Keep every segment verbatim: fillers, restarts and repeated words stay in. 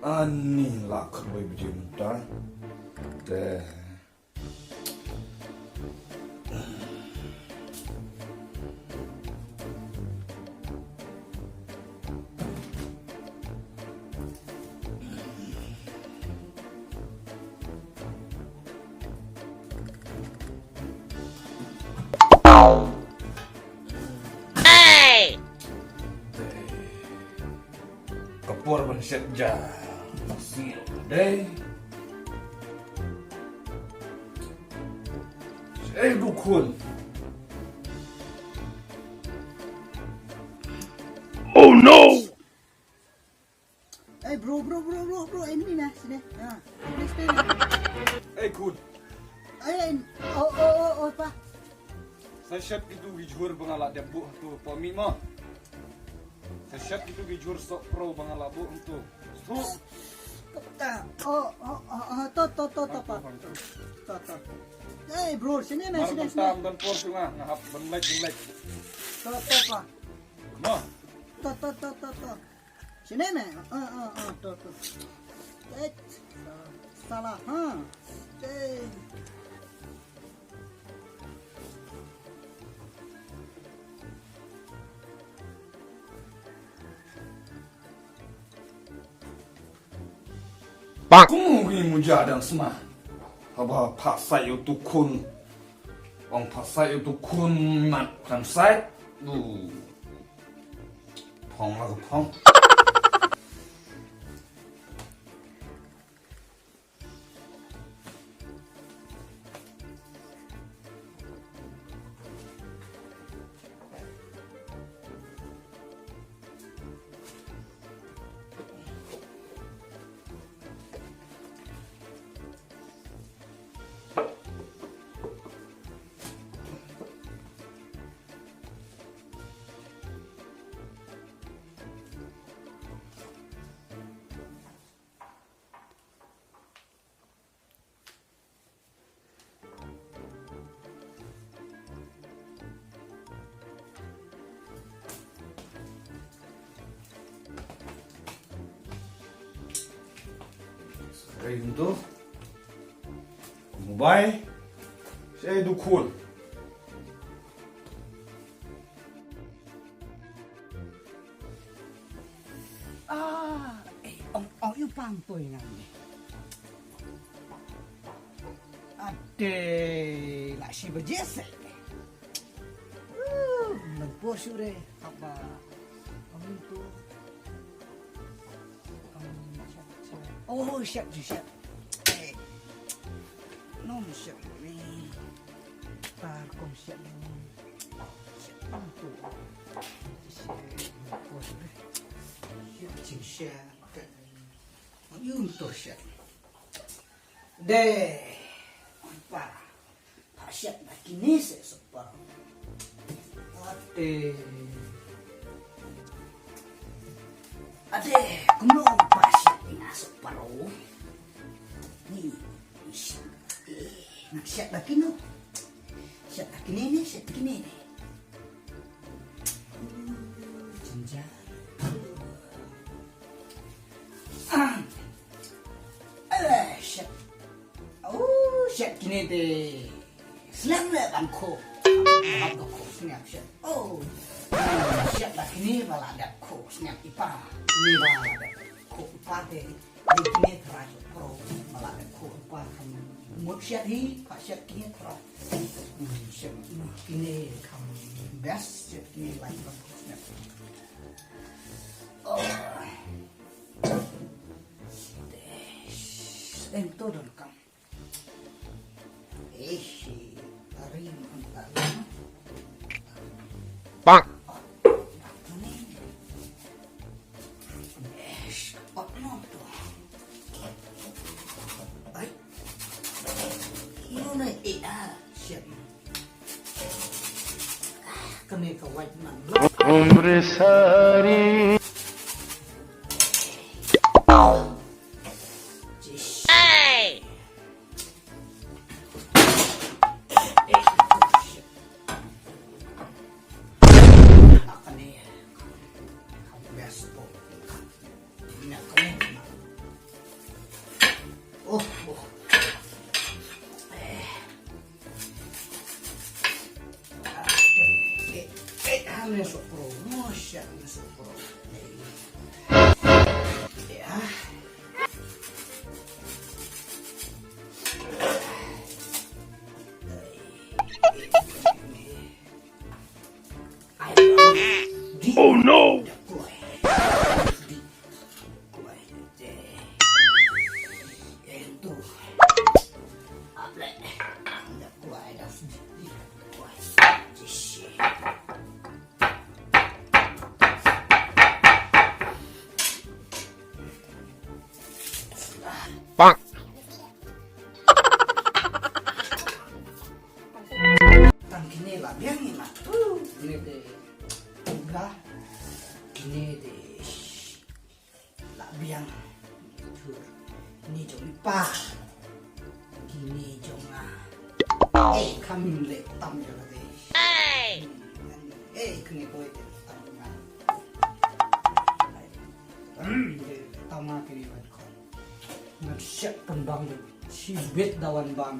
Ani la khat bai bjim ta. Te. Hey! Ka por ban shet ja. Sngewdei. Shaei u dkhun. Oh no! Hey bro, bro, bro, bro, bro, ini na sini. Ha. Ini sini. Hey khun. Hey, oh, oh, oh, oh, pa. Sa shet kitu ki jhur ba nga la dep buh tu pa mi mo. Sa shet kitu ki jhur sok pro ba nga la buh tu. Tu. Ta. Oh, oh, oh, oh, to, to, to, to, pa. To, to. Hey bro, sini na, sini, sini. Tam ban por tu nga, nga hap ban like, ban like. To, to, pa. Mo. To, to, to, to, to. Sini me. Ah, ah, ah, to, to. Eh, salah, ha. Eh. Kum u ngi muja dang sma. Haba phah sai u tu khun. Ong phah sai u tu khun mat kan sai. Du. Phong la phong. Ring tu. Mobile. Shaei u dkhun. Ah, eh, ong, ong, yu pang toi ngan ni. Ade, la shi baje se. Uh, nang po shu re, apa, ong tu. Oh, siap, siap. Eh. Nom siap ni. Tar kom siap ni. Siap tu. Siap. Siap, siap. Yun to siap. De. Para. Phah shet na kine seh sohpar. Ate. Ate, kumno phah shet ina sohpar o. Ni, ni shet. Eh, nang shet na kino. Shet na kine ne, shet kine ne. Jynjar. Ah. Alah, shet. Oh, shet kine te. Slem le ban kho. Ban kho sngap shet. Oh. Shet la kine ba la dep kho sngap i pa. Kine ba la dep kho i pa te. Ni kine thra shet pro ba la dep kho i pa kham. Mut shet hi, phah shet kine thra. Hmm, shet kine kham best shet kine lai ban kho sngap. Oh. Em to don kam. Eish, tarim, tarim. Bang. Eish, oh, no, to. Ai. Ino na, eh, ah, shit. Ah, kane ka white man. Umri sari. Jish. Hey! Best po. Ina kane. Oh no! Bang. Tang kine la biang ïa nga. Kine te. Kine te. La biang. Kine jong i pa. Kine jong nga. Eh, kham leh tam jong nga te. Eh, kine ko te tam nga. Hmm, tam nga kine ba ko. Ngan siat pynbang, shibit da wan bang.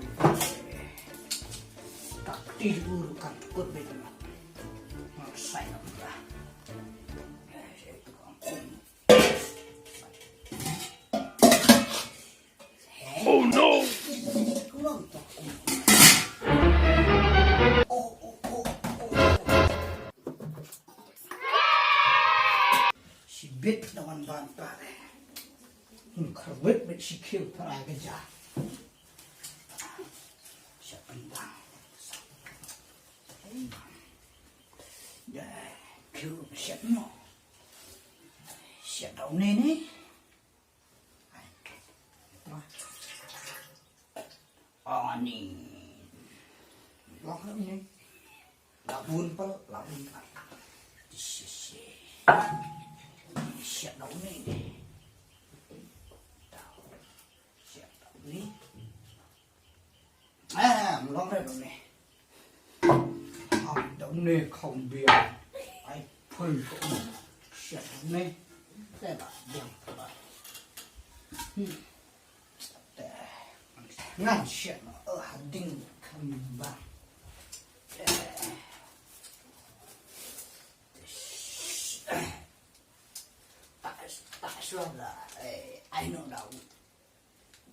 Ka kti ur kan kut bit ma. Ngan sai na ba. Oh no! Shibit da wan bang pare. Hun kharwit bit shi khiew para ka ja. Siat pynbang. Da khiew siat no. Siat da une ne. Ani. Lok ni. La bun pal, la bun pal. Di sisi. Siat da une. Siat da une. Ah, mlong re da une. Ah, da une kham biang. Ai, phun ko. Siat da une. Te ba biang ba. Hmm. Te. Ngan siat ma. Oh, ding kham ba. Te. Ta, ta shuwa da. Eh, I know now.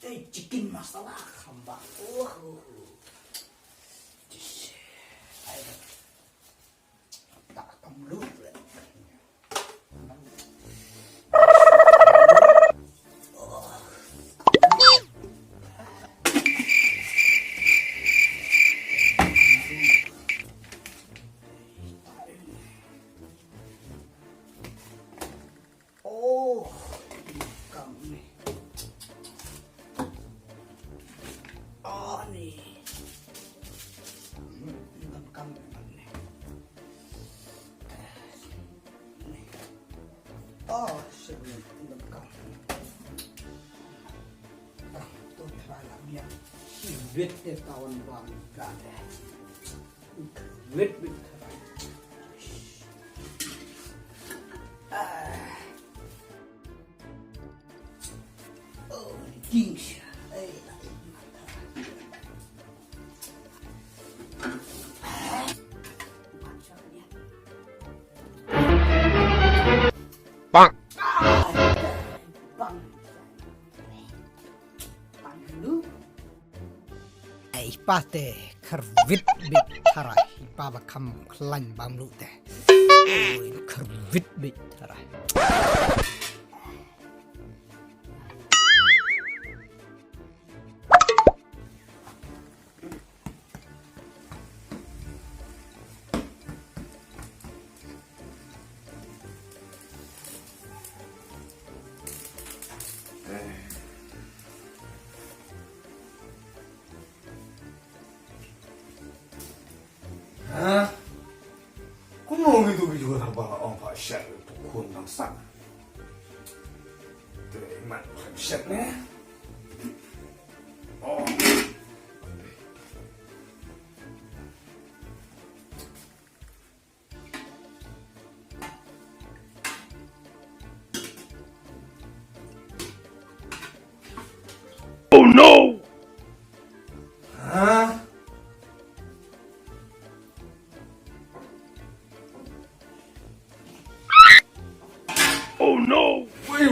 Te chicken masala kham ba. Oh, oh, oh. This, I don't. Ta kam lu le. Oh, kam ni. Oh, ni. Kam, kam ni. Ni. Oh, shit, ni. Kam. Ah, tu try lah biar. Shibit te tawan bang ka. Wait, wait. Ah. Oh, ding sha. Ai, la. Bang. Bang. Bang dulu. Ai, i pa te kyrwit bit tharai, i pa ba kham khlaiñ bam lu te. Oi, kyrwit bit tharai. Ha? Kumno ngi tu ki ju thang ba ong pha sha tu khun nang sang. Te mat pha sha ne. Oh. Oh no! Huh?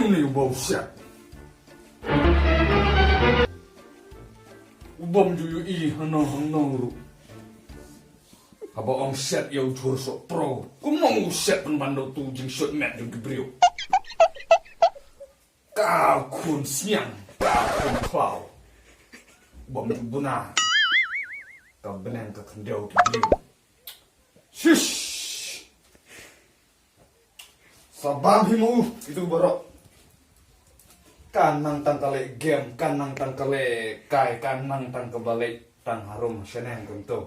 Ni u ba u shet. U bym ju ïohi hangno hangno ruh. Haba ong shet ïa u jhur sohpro. Kumno u shet pynban da utu u jingshot met jong ki briew. Ka khun sniang, ka khun khlaw. U bym ju buna. Ka bneng ka khyndew ki briew. Shish. Sa bam hi mo, itu baroh. Ka nang tang ka leh game, ka nang tang ka leh kai, ka nang tang kaba leh tang harum shaneng kumto.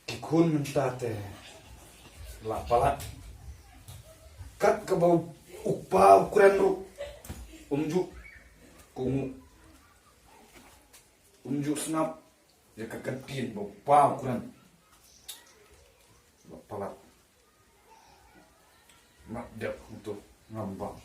Ki khun mynta te la palat. Kat kaba u kpa u kren ruh. Um ju kohnguh. Um ju sngap. Ïa ka ktien ba u kpa u kren. La palat. Mat dep kumto ngam bang.